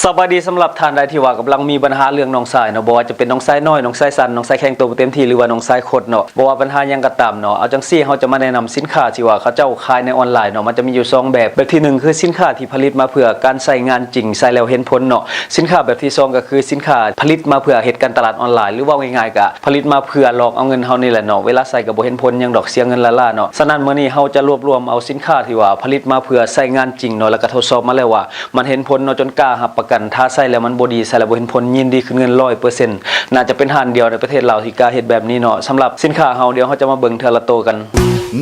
ສະບາຍດີ ສຳລັບທ່ານໃດທີ່ວ່າກຳລັງມີບັນຫາເລື່ອງໜອງຊາຍເນາະ, ບໍ່ວ່າຈະເປັນໜອງຊາຍນ້ອຍ, ໜອງຊາຍສັ້ນ, ໜອງຊາຍແຂງໂຕບໍ່ເຕັມທີ່ ຫຼືວ່າໜອງຊາຍຄົດເນາະ, ບໍ່ວ່າບັນຫາຫຍັງກໍຕາມເນາະ, ເອົາຈັ່ງຊີ້ ເຮົາຈະມາແນະນຳສິນຄ້າທີ່ວ່າເຂົາເຈົ້າຂາຍໃນອອນລາຍເນາະ. ມັນຈະມີຢູ່ສອງແບບ. ແບບທີໜຶ່ງ ຄືສິນຄ້າທີ່ຜະລິດມາເພື່ອການໃຊ້ງານຈິງ, ໃຊ້ແລ້ວເຫັນຜົນເນາະ. ສິນຄ້າແບບທີສອງ ກໍຄືສິນຄ້າຜະລິດມາເພື່ອເຮັດການຕະຫຼາດອອນລາຍ ຫຼືເວົ້າງ່າຍໆ ກໍຜະລິດມາເພື່ອຫຼອກເອົາເງິນເຮົານີ້ແຫຼະເນາະ. ເວລາໃຊ້ກໍບໍ່ເຫັນຜົນຫຍັງດອກ, ເສຍເງິນລ້າໆເນາະ. ສະນັ້ນ ມື້ນີ້ເຮົາຈະລວບລວມເອົາສິນຄ້າທີ່ວ່າຜະລິດມາເພື່ອໃຊ້ງານຈິງເນາະ ແລ້ວກໍທົດສອບມາແລ້ວວ່າ ມັນເຫັນຜົນເນາະ ຈົນກ້າຮັບປະກັນ ຖ້າໃຊ້ແລ້ວມັນບໍ່ດີ, ໃຊ້ແລ້ວບໍ່ເຫັນຜົນ, ຍິນດີຄືນເງິນຮ້ອຍເປີເຊັນ. ໜ້າຈະເປັນຮ້ານດຽວໃນປະເທດລາວທີ່ກ້າເຮັດແບບນີ້ເນາະ. ສຳລັບສິນຄ້າເຮົາ ດຽວເຮົາຈະມາເບິ່ງເທື່ອລະໂຕກັນ.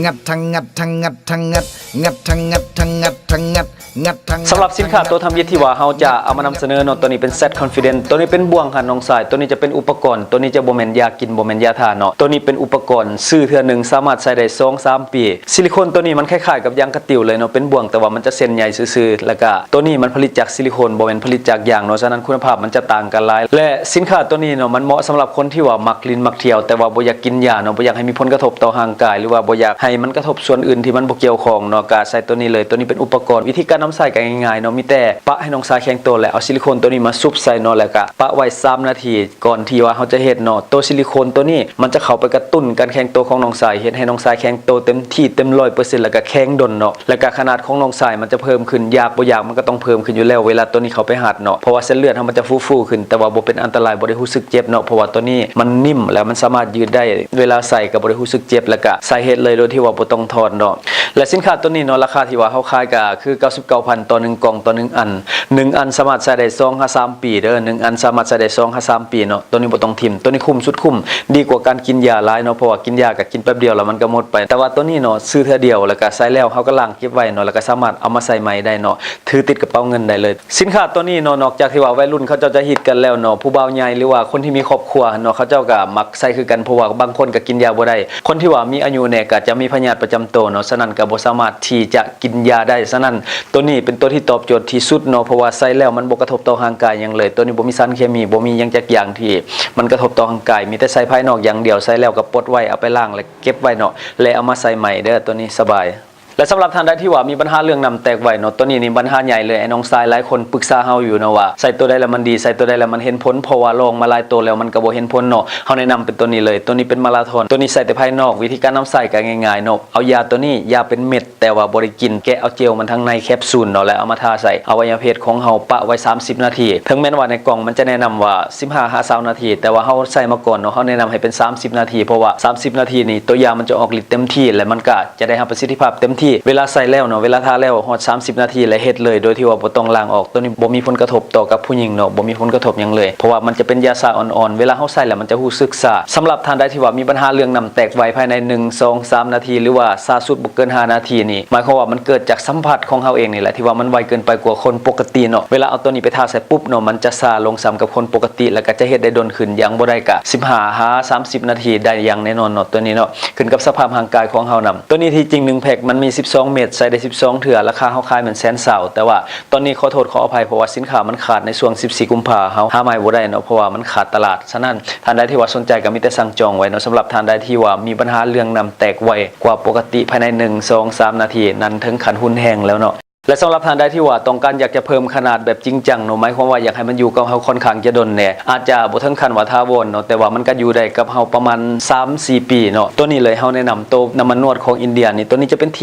ງັດທັງງັດທັງງັດທັງງັດ ງັດທັງງັດທັງງັດທັງງັດ ງັດທັງ ສຳລັບສິນຄ້າໂຕທຳອິດທີ່ວ່າເຮົາຈະເອົາມານຳສະເໜີເນາະ, ໂຕນີ້ເປັນ Z Confident, ໂຕນີ້ເປັນບ່ວງຫັນໜອງຊາຍ, ໂຕນີ້ຈະເປັນອຸປະກອນ, ໂຕນີ້ຈະບໍ່ແມ່ນຢາກິນ, ບໍ່ແມ່ນຢາທາເນາະ, ໂຕນີ້ເປັນອຸປະກອນ, ຊື້ເທື່ອໜຶ່ງສາມາດໃຊ້ໄດ້ສອງສາມປີ. ຊິລິໂຄນໂຕນີ້ມັນຄ້າຍໆກັບຢາງກະຕິວເລີຍເນາະ, ເປັນບ່ວງແຕ່ວ່າມັນຈະເສັ້ນໃຫຍ່ຊື່ໆ, ແລ້ວກະໂຕນີ້ມັນຜະລິດຈາກຊິລິໂຄນ ບໍ່ແມ່ນຜະລິດຈາກຢາງເນາະ, ສະນັ້ນຄຸນນະພາບມັນຈະຕ່າງກັນຫຼາຍ. ແລະສິນຄ້າໂຕນີ້ເນາະ ມັນເໝາະສຳລັບຄົນທີ່ວ່າມັກຫຼິ້ນມັກທ່ຽວ ແຕ່ວ່າບໍ່ຢາກກິນຢາເນາະ, ບໍ່ຢາກໃຫ້ມີຜົນກະທົບຕໍ່ຮ່າງກາຍ ຫຼືວ່າບໍ່ຢາກໃຫ້ມັນກະທົບສ່ວນອື່ນທີ່ມັນບໍ່ກ່ຽວຂ້ອງເນາະ, ກະໃຊ້ໂຕນີ້ເລີຍ. ໂຕນີ້ເປັນອຸປະກອນ, ວິທີການນຳໃຊ້ກະງ່າຍໆເນາະ, ມີແຕ່ປະໃຫ້ໜອງຊາຍແຂງໂຕ ແລ້ວເອົາຊິລິໂຄນໂຕນີ້ມາຊຸບໃສ່ເນາະ, ແລ້ວກະປະໄວ້ສາມນາທີ ກ່ອນທີ່ວ່າເຮົາຈະເຮັດເນາະ. ໂຕຊິລິໂຄນໂຕນີ້ມັນຈະເຂົ້າໄປກະຕຸ້ນການແຂງໂຕຂອງໜອງຊາຍ, ເຮັດໃຫ້ໜອງຊາຍແຂງໂຕເຕັມທີ່ເຕັມຮ້ອຍເປີເຊັນ ແລ້ວກະແຂງດົນເນາະ, ແລ້ວກະຂະໜາດຂອງໜອງຊາຍມັນຈະເພີ່ມຂຶ້ນ, ຢາກບໍ່ຢາກມັນກໍຕ້ອງເພີ່ມຂຶ້ນຢູ່ແລ້ວ ເວລາໂຕນີ້ເຂົ້າໄປຮັດເນາະ, ເພາະວ່າເສັ້ນເລືອດເຮົາມັນຈະຟູໆຂຶ້ນ, ແຕ່ວ່າບໍ່ເປັນອັນຕະລາຍ, ບໍ່ໄດ້ຮູ້ສຶກເຈັບເນາະ, ເພາະວ່າໂຕນີ້ມັນນິ້ມ ແລ້ວມັນສາມາດຢືດໄດ້, ເວລາໃສ່ກໍບໍ່ໄດ້ຮູ້ສຶກເຈັບ, ແລ້ວກະໃສ່ເຮັດເລີຍໂດຍທີ່ວ່າບໍ່ຕ້ອງຖອດເນາະ. ແລະສິນຄ້າໂຕນີ້ເນາະ ລາຄາທີ່ວ່າເຮົາຂາຍກໍຄືເກົ້າສິບເກົ້າພັນຕໍ່ໜຶ່ງກ່ອງ ຕໍ່ໜຶ່ງອັນ, ໜຶ່ງອັນສາມາດໃຊ້ໄດ້ສອງຫາສາມປີເດີ, ໜຶ່ງອັນສາມາດໃຊ້ໄດ້ສອງຫາສາມປີເນາະ. ໂຕນີ້ບໍ່ຕ້ອງຖິ້ມ, ໂຕນີ້ຄຸ້ມສຸດຄຸ້ມ, ດີກວ່າການກິນຢາຫຼາຍເນາະ, ເພາະວ່າກິນຢາກໍກິນແປັບດຽວແລ້ວມັນກໍໝົດໄປ, ແຕ່ວ່າໂຕນີ້ເນາະ ຊື້ເທື່ອດຽວ ແລ້ວກໍໃຊ້ແລ້ວເຮົາກໍລ້າງເກັບໄວ້ເນາະ, ແລ້ວກໍສາມາດເອົາມາໃສ່ໃໝ່ໄດ້ເນາະ, ຖືຕິດກະເປົາເງິນໄດ້ເລີຍ. ສິນຄ້າໂຕນີ້ເນາະ ນອກຈາກທີ່ວ່າໄວລຸ້ນເຂົາເຈົ້າຈະຮິດກັນແລ້ວເນາະ, ຜູ້ບ່າວໃຫຍ່ ຫຼືວ່າຄົນທີ່ມີຄອບຄົວເນາະ ເຂົາເຈົ້າກໍມັກໃຊ້ຄືກັນ, ເພາະວ່າບາງຄົນກໍກິນຢາບໍ່ໄດ້, ຄົນທີ່ວ່າມີອາຍຸແດ່ກໍຈະມີພະຍາດປະຈຳໂຕເນາະ, ສະນັ້ນກໍບໍ່ສາມາດທີ່ຈະ ກິນຢາໄດ້. ສະນັ້ນ ໂຕນີ້ເປັນໂຕທີ່ຕອບໂຈດທີ່ສຸດເນາະ, ເພາະວ່າໃຊ້ແລ້ວມັນບໍ່ກະທົບຕໍ່ຮ່າງກາຍຫຍັງເລີຍ. ໂຕນີ້ບໍ່ມີສານເຄມີ, ບໍ່ມີຫຍັງຈັກຢ່າງທີ່ມັນກະທົບຕໍ່ຮ່າງກາຍ, ມີແຕ່ໃຊ້ພາຍນອກຢ່າງດຽວ, ໃຊ້ແລ້ວກໍປົດໄວ້, ເອົາໄປລ້າງ ແລະ ເກັບໄວ້ເນາະ, ແລະ ເອົາມາໃສ່ໃໝ່ເດີ. ໂຕນີ້ສະບາຍ. ແລະ ສຳລັບທ່ານໃດທີ່ວ່າມີບັນຫາເລື່ອງນ້ຳແຕກໄວເນາະ, ໂຕນີ້ນີ້ບັນຫາໃຫຍ່ເລີຍ, ອ້າຍນ້ອງຊາຍຫຼາຍຄົນປຶກສາເຮົາຢູ່ເນາະວ່າ ໃຊ້ໂຕໃດແລ້ວມັນດີ, ໃຊ້ໂຕໃດແລ້ວມັນເຫັນຜົນ, ເພາະວ່າລອງມາຫຼາຍໂຕແລ້ວມັນກໍບໍ່ເຫັນຜົນເນາະ. ເຮົາແນະນຳເປັນໂຕນີ້ເລີຍ, ໂຕນີ້ເປັນມາລາທອນ, ໂຕນີ້ໃສ່ແຕ່ພາຍນອກ, ວິທີການນຳໃຊ້ກໍງ່າຍໆເນາະ. ເອົາຢາໂຕນີ້, ຢາເປັນເມັດ ແຕ່ວ່າບໍ່ໄດ້ກິນ, ແກະເອົາເຈວມັນທາງໃນແຄບຊູນເນາະ ແລ້ວເອົາມາທາໃສ່ອະໄວຍະເພດຂອງເຮົາ, ປະໄວ້ສາມສິບນາທີ. ເຖິງແມ່ນວ່າໃນກ່ອງມັນຈະແນະນຳວ່າສິບຫ້າຫາຊາວນາທີ, ແຕ່ວ່າເຮົາໃຊ້ມາກ່ອນເນາະ, ເຮົາແນະນຳໃຫ້ເປັນສາມສິບນາທີ, ເພາະວ່າສາມສິບນາທີນີ້ ໂຕຢາມັນຈະອອກລິດເຕັມທີ່ ແລະ ມັນກະຈະໄດ້ຮັບປະສິດທິພາບເຕັມທີ່. ເວລາໃຊ້ແລ້ວເນາະ, ເວລາທາແລ້ວຮອດສາມສິບນາທີ ແລະ ເຮັດເລີຍໂດຍທີ່ວ່າບໍ່ຕ້ອງລ້າງອອກ, ໂຕນີ້ບໍ່ມີຜົນກະທົບຕໍ່ກັບຜູ້ຍິງເນາະ, ບໍ່ມີຜົນກະທົບຫຍັງເລີຍ, ເພາະວ່າມັນຈະເປັນຢາຊາອ່ອນໆ, ເວລາເຮົາໃຊ້ແລ້ວມັນຈະຮູ້ສຶກຊາ. ສຳລັບທ່ານໃດທີ່ວ່າມີບັນຫາເລື່ອງນ້ຳແຕກໄວພາຍໃນໜຶ່ງ ສອງ ສາມນາທີ ຫຼືວ່າຊ້າສຸດບໍ່ເກີນຫ້ານາທີນີ້, ໝາຍຄວາມວ່າມັນເກີດຈາກສຳຜັດຂອງເຮົາເອງນີ້ແຫຼະ ທີ່ວ່າມັນໄວເກີນໄປກວ່າຄົນປົກກະຕິເນາະ. ເວລາເອົາໂຕນີ້ໄປທາໃສ່ປຸບເນາະ, ມັນຈະຊ້າລົງສ່ຳກັບຄົນປົກກະຕິ ແລ້ວກໍຈະເຮັດໄດ້ດົນຂຶ້ນ, ຢ່າງບໍ່ໄດ້ກະສິບຫ້າຫາສາມສິບນາທີໄດ້ຢ່າງແນ່ນອນເນາະ, ໂຕນີ້ເນາະ ຂຶ້ນກັບສະພາບຮ່າງກາຍຂອງເຮົານຳ. ໂຕນີ້ທີ່ຈິງໜຶ່ງແພັກມັນມີສິບສອງເມັດ, ໃສ່ໄດ້ສິບສອງເທື່ອ, ລາຄາເຮົາຂາຍແມ່ນແສນຊາວ, ແຕ່ວ່າຕອນນີ້ຂໍໂທດຂໍອະໄພ ເພາະວ່າສິນຄ້າມັນຂາດໃນຊ່ວງສິບສີ່ກຸມພາ, ເຮົາຫາໃໝ່ບໍ່ໄດ້ເນາະ ເພາະວ່າມັນຂາດຕະຫຼາດ. ສະນັ້ນ ທ່ານໃດທີ່ວ່າສົນໃຈກໍມີແຕ່ສັ່ງຈອງໄວ້ເນາະ. ສຳລັບທ່ານໃດທີ່ວ່າມີບັນຫາເລື່ອງນ້ຳແຕກໄວກວ່າປົກກະຕິ ພາຍໃນໜຶ່ງ ສອງ ສາມນາທີ ນັ້ນເຖິງຂັ້ນຮຸນແຮງແລ້ວເນາະ. ແລະ ສຳລັບທ່ານໃດທີ່ວ່າຕ້ອງການຢາກຈະເພີ່ມຂະໜາດແບບຈິງຈັງເນາະ, ໝາຍຄວາມວ່າຢາກໃຫ້ມັນຢູ່ກັບເຮົາຄ່ອນຂ້າງຈະດົນແດ່, ອາດຈະບໍ່ເຖິງຂັ້ນວ່າຖາວອນເນາະ, ແຕ່ວ່າມັນກໍຢູ່ໄດ້ກັບເຮົາປະມານສາມສີ່ປີເນາະ. ໂຕນີ້ເລີຍ ເຮົາແນະນຳໂຕນ້ຳມັນນວດຂອງອິນເດຍນີ້, ໂຕນີ້ຈະເປັນທ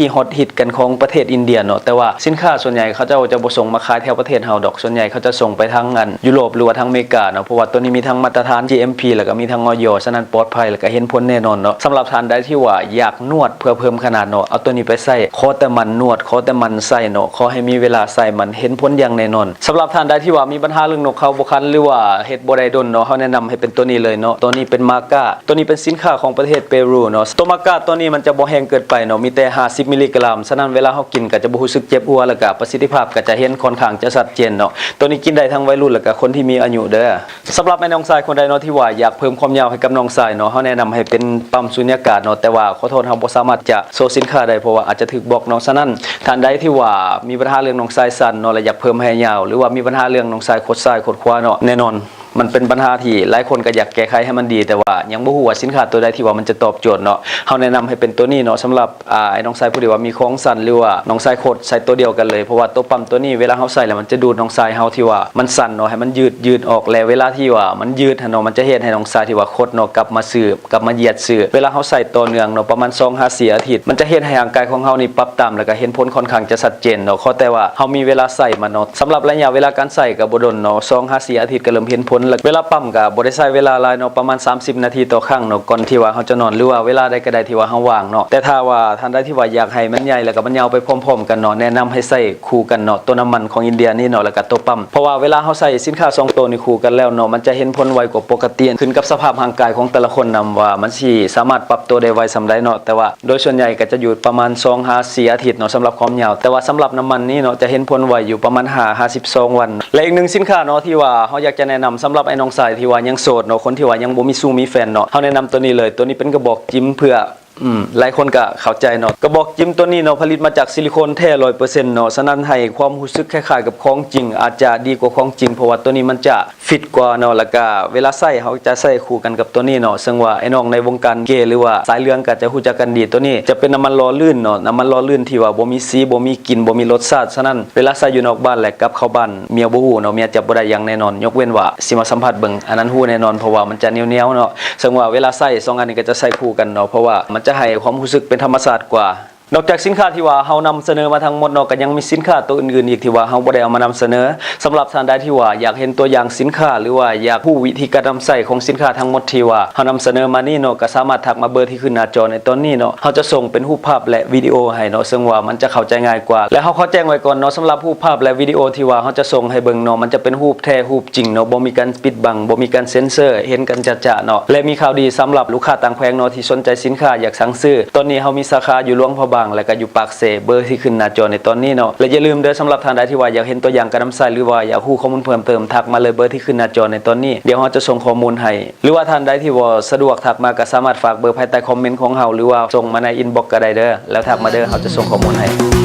ີ່ຮອດຮິດກັນຂອງປະເທດອິນເດຍເນາະ, ແຕ່ວ່າສິນຄ້າສ່ວນໃຫຍ່ເຂົາເຈົ້າຈະບໍ່ສົ່ງມາຂາຍແຖວປະເທດເຮົາດອກ, ສ່ວນໃຫຍ່ເຂົາຈະສົ່ງໄປທາງອັນຢູໂຣບ ຫຼືວ່າທາງອາເມລິກາເນາະ, ເພາະວ່າໂຕນີ້ມີທັງມາດຕະຖານ ຈີເອັມພີ ແລ້ວກໍມີທັງ ອອຍ ສະນັ້ນປອດໄພ ແລ້ວກໍເຫັນຜົນແນ່ນອນເນາະ. ສຳລັບທ່ານໃດທີ່ວ່າຢາກນວດເພື່ອເພີ່ມຂະໜາດເນາະ, ເອົາໂຕນີ້ໄປໃຊ້, ຂໍແຕ່ໝັ່ນນວດ, ຂໍແຕ່ໝັ່ນໃຊ້ເນາະ, ຂໍໃຫ້ມີເວລາໃຊ້, ມັນເຫັນຜົນຢ່າງແນ່ນອນ. ສຳລັບທ່ານໃດທີ່ວ່າມີບັນຫາເລື່ອງນົກເຂົາບໍ່ຂັນ ຫຼືວ່າເຮັດບໍ່ໄດ້ດົນເນາະ, ເຮົາແນະນຳໃຫ້ເປັນໂຕນີ້ເລີຍເນາະ. ໂຕນີ້ເປັນມາກາ, ໂຕນີ້ເປັນສິນຄ້າຂອງປະເທດເປຣູເນາະ. ໂຕມາກາໂຕນີ້ມັນຈະບໍ່ແຮງເກີນໄປເນາະ, ມີແຕ່ຫ້າສິບມິລລີກຣາມ, ສະນັ້ນເວລາເຮົາກິນກໍຈະບໍ່ຮູ້ສຶກເຈັບຫົວ, ແລ້ວກໍປະສິດທິພາບກໍຈະເຫັນຄ່ອນຂ້າງຈະຊັດເຈນເນາະ. ໂຕນີ້ກິນໄດ້ທັງໄວລຸ້ນ ແລ້ວກໍຄົນທີ່ມີອາຍຸເດີ. ສຳລັບແມ່ນ້ອງຊາຍຄົນໃດເນາະ ທີ່ວ່າຢາກເພີ່ມຄວາມຍາວໃຫ້ກັບນ້ອງຊາຍເນາະ, ເຮົາແນະນຳໃຫ້ເປັນປ້ຳສູນຍາກາດເນາະ, ແຕ່ວ່າຂໍໂທດ ເຮົາບໍ່ສາມາດຈະໂຊສິນຄ້າໄດ້ ເພາະວ່າອາດຈະຖືກບລັອກເນາະ. ສະນັ້ນ ທ່ານໃດທີ່ວ່າມີບັນຫາເລື່ອງນ້ອງຊາຍສັ້ນເນາະ ແລະ ຢາກເພີ່ມໃຫ້ຍາວ ຫຼືວ່າມີບັນຫາເລື່ອງນ້ອງຊາຍຄົດຊ້າຍຄົດຂວາເນາະ, ແນ່ນອນ ມັນເປັນບັນຫາທີ່ຫຼາຍຄົນກໍຢາກແກ້ໄຂໃຫ້ມັນດີ ແຕ່ວ່າຍັງບໍ່ຮູ້ວ່າສິນຄ້າຕົວໃດທີ່ວ່າມັນຈະຕອບໂຈດເນາະ. ເຮົາແນະນຳໃຫ້ເປັນຕົວນີ້ເນາະ ສຳລັບ ອາ ອ້າຍນ້ອງຊາຍຜູ້ທີ່ວ່າມີຂອງສັ່ນ ຫຼືວ່ານ້ອງຊາຍຄົດ ໃສ່ຕົວດຽວກັນເລີຍ ເພາະວ່າຕົວປ້ຳຕົວນີ້ ເວລາເຮົາໃສ່ແລ້ວ ມັນຈະດູດນ້ອງຊາຍເຮົາທີ່ວ່າມັນສັ່ນເນາະ ໃຫ້ມັນຢືດ ຢືດອອກ ແລະເວລາທີ່ວ່າມັນຢືດຫັ້ນເນາະ ມັນຈະເຮັດໃຫ້ນ້ອງຊາຍທີ່ວ່າຄົດເນາະ ກັບມາຊື່ ກັບມາຢຽດຊື່. ເວລາເຮົາໃສ່ຕໍ່ເນື່ອງເນາະ ປະມານສອງຫາສີ່ອາທິດ ມັນຈະເຮັດໃຫ້ຮ່າງກາຍຂອງເຮົານີ້ປັບຕາມ ແລ້ວກໍເຫັນຜົນຄ່ອນຂ້າງຈະຊັດເຈນເນາະ ຂໍແຕ່ວ່າເຮົາມີເວລາໃສ່ມັນເນາະ. ສຳລັບໄລຍະເວລາການໃສ່ກໍບໍ່ດົນເນາະ ສອງຫາສີ່ອາທິດກໍເລີ່ມເຫັນຜົນແລ້ວ. ເວລາປ້ຳກໍບໍ່ໄດ້ໃຊ້ເວລາຫຼາຍເນາະ ປະມານສາມສິບນາທີຕໍ່ຄັ້ງເນາະ ກ່ອນທີ່ວ່າເຮົາຈະນອນ ຫຼືວ່າເວລາໃດກໍໄດ້ທີ່ວ່າເຮົາວ່າງເນາະ. ແຕ່ຖ້າວ່າທ່ານໃດທີ່ວ່າຢາກໃຫ້ມັນໃຫຍ່ ແລ້ວກໍມັນຍາວໄປພ້ອມໆກັນເນາະ ແນະນຳໃຫ້ໃຊ້ຄູ່ກັນເນາະ ຕົວນ້ຳມັນຂອງອິນເດຍນີ້ເນາະ ແລ້ວກໍຕົວປ້ຳ ເພາະວ່າເວລາເຮົາໃສ່ສິນຄ້າສອງຕົວນີ້ຄູ່ກັນແລ້ວເນາະ ມັນຈະເຫັນຜົນໄວກວ່າປົກກະຕິ ຂຶ້ນກັບສະພາບຮ່າງກາຍຂອງແຕ່ລະຄົນນຳວ່າມັນຊິສາມາດປັບຕົວໄດ້ໄວສ່ຳໃດເນາະ. ແຕ່ວ່າໂດຍສ່ວນໃຫຍ່ກໍຈະຢູ່ປະມານສອງຫາສີ່ອາທິດເນາະ ສຳລັບຄວາມຍາວ ແຕ່ວ່າສຳລັບນ້ຳມັນນີ້ເນາະ ຈະເຫັນຜົນໄວຢູ່ປະມານຫ້າຫາສິບສອງວັນ. ແລະອີກໜຶ່ງສິນຄ້າເນາະ ທີ່ວ່າເຮົາຢາກຈະແນະນຳສຳລັບອ້າຍນ້ອງຊາຍທີ່ວ່າຍັງໂສດເນາະ ຄົນທີ່ວ່າຍັງບໍ່ມີຊູ້ມີແຟນເນາະ ເຮົາແນະນຳຕົວນີ້ເລີຍ. ຕົວນີ້ເປັນກະບອກຈິມເພື່ອ ອືມ ຫຼາຍຄົນກໍເຂົ້າໃຈເນາະ ກະບອກຈິມຕົວນີ້ເນາະ ຜະລິດມາຈາກຊິລິໂຄນແທ້ຮ້ອຍເປີເຊັນເນາະ ສະນັ້ນໃຫ້ຄວາມຮູ້ສຶກຄ້າຍໆກັບຂອງຈິງ ອາດຈະດີກວ່າຂອງຈິງ ເພາະວ່າຕົວນີ້ມັນຈະຟິດກວ່າເນາະ ແລ້ວກະເວລາໃຊ້ ເຮົາຈະໃຊ້ຄູ່ກັນກັບຕົວນີ້ເນາະ. ເຊິ່ງວ່າອ້າຍນ້ອງໃນວົງການເກ ຫຼືວ່າສາຍເລືອງກໍຈະຮູ້ຈັກກັນດີ ຕົວນີ້ຈະເປັນນ້ຳມັນຫຼໍ່ລື່ນເນາະ ນ້ຳມັນຫຼໍ່ລື່ນທີ່ວ່າບໍ່ມີສີ ບໍ່ມີກິ່ນ ບໍ່ມີລົດຊາດ ສະນັ້ນເວລາໃຊ້ຢູ່ນອກບ້ານ ແລະກັບເຂົ້າບ້ານ ເມຍບໍ່ຮູ້ເນາະ ເມຍຈັບບໍ່ໄດ້ຫຍັງແນ່ນອນ ຍົກເວັ້ນວ່າຊິມາສຳຜັດເບິ່ງ ອັນນັ້ນຮູ້ແນ່ນອນ ເພາະວ່າມັນຈະໜຽວໆເນາະ. ເຊິ່ງວ່າເວລາໃຊ້ສອງອັນນີ້ກໍຈະໃຊ້ຄູ່ກັນເນາະ ເພາະວ່າມັນຈະໃຫ້ຄວາມຮູ້ສຶກເປັນທຳມະຊາດກວ່າ. ນອກຈາກສິນຄ້າທີ່ວ່າເຮົານຳສະເໜີມາທັງໝົດເນາະ ກໍຍັງມີສິນຄ້າຕົວອື່ນໆອີກທີ່ວ່າເຮົາບໍ່ໄດ້ເອົາມານຳສະເໜີ. ສຳລັບທ່ານໃດທີ່ວ່າຢາກເຫັນຕົວຢ່າງສິນຄ້າ ຫຼືວ່າຢາກຮູ້ວິທີການນຳໃຊ້ຂອງສິນຄ້າທັງໝົດທີ່ວ່າເຮົານຳສະເໜີມານີ້ເນາະ ກໍສາມາດທັກມາເບີທີ່ຂຶ້ນໜ້າຈໍໃນຕອນນີ້ເນາະ ເຮົາຈະສົ່ງເປັນຮູບພາບ ແລະ ວິດີໂອໃຫ້ເນາະ ເຊິ່ງວ່າມັນຈະເຂົ້າໃຈງ່າຍກວ່າ. ແລະເຮົາຂໍແຈ້ງໄວ້ກ່ອນເນາະ ສຳລັບຮູບພາບ ແລະ ວິດີໂອທີ່ວ່າເຮົາຈະສົ່ງໃຫ້ເບິ່ງເນາະ ມັນຈະເປັນຮູບແທ້ຮູບຈິງເນາະ ບໍ່ມີການປິດບັງ ບໍ່ມີການເຊັນເຊີ ເຫັນກັນຈະໆເນາະ. ແລະມີຂ່າວດີສຳລັບລູກຄ້າຕ່າງແຂວງເນາະ ທີ່ສົນໃຈສິນຄ້າ ຢາກສັ່ງຊື້ ຕອນນີ້ເຮົາມີສາຂາຢູ່ຫຼວງພະບາງ ແລະກະຢູ່ປາກເຊ ເບີທີ່ຂຶ້ນໜ້າຈໍໃນຕອນນີ້ເນາະ. ແລະຢ່າລືມເດີ ສຳລັບທ່ານໃດທີ່ວ່າຢາກເຫັນຕົວຢ່າງການນຳໃຊ້ ຫຼືວ່າຢາກຮູ້ຂໍ້ມູນເພີ່ມເຕີມ ທັກມາເລີຍເບີທີ່ຂຶ້ນໜ້າຈໍໃນຕອນນີ້ ດຽວເຮົາຈະສົ່ງຂໍ້ມູນໃຫ້ ຫຼືວ່າທ່ານໃດທີ່ບໍ່ສະດວກ ທັກມາກໍສາມາດຝາກເບີພາຍໃຕ້ຄອມເມັນຂອງເຮົາ ຫຼືວ່າສົ່ງມາໃນອິນບັອກກໍໄດ້ເດີ ແລ້ວທັກມາເດີ ເຮົາຈະສົ່ງຂໍ້ມູນໃຫ້.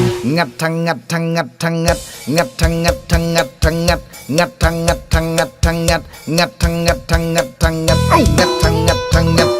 ງັດທັງງັດທັງງັດທັງງັດ ງັດທັງງັດທັງງັດທັງງັດ ງັດທັງງັດທັງງັດທັງງັດ ງັດທັງງັດທັງງັດທັງງັດ ງັດທັງງັດທັງງັດ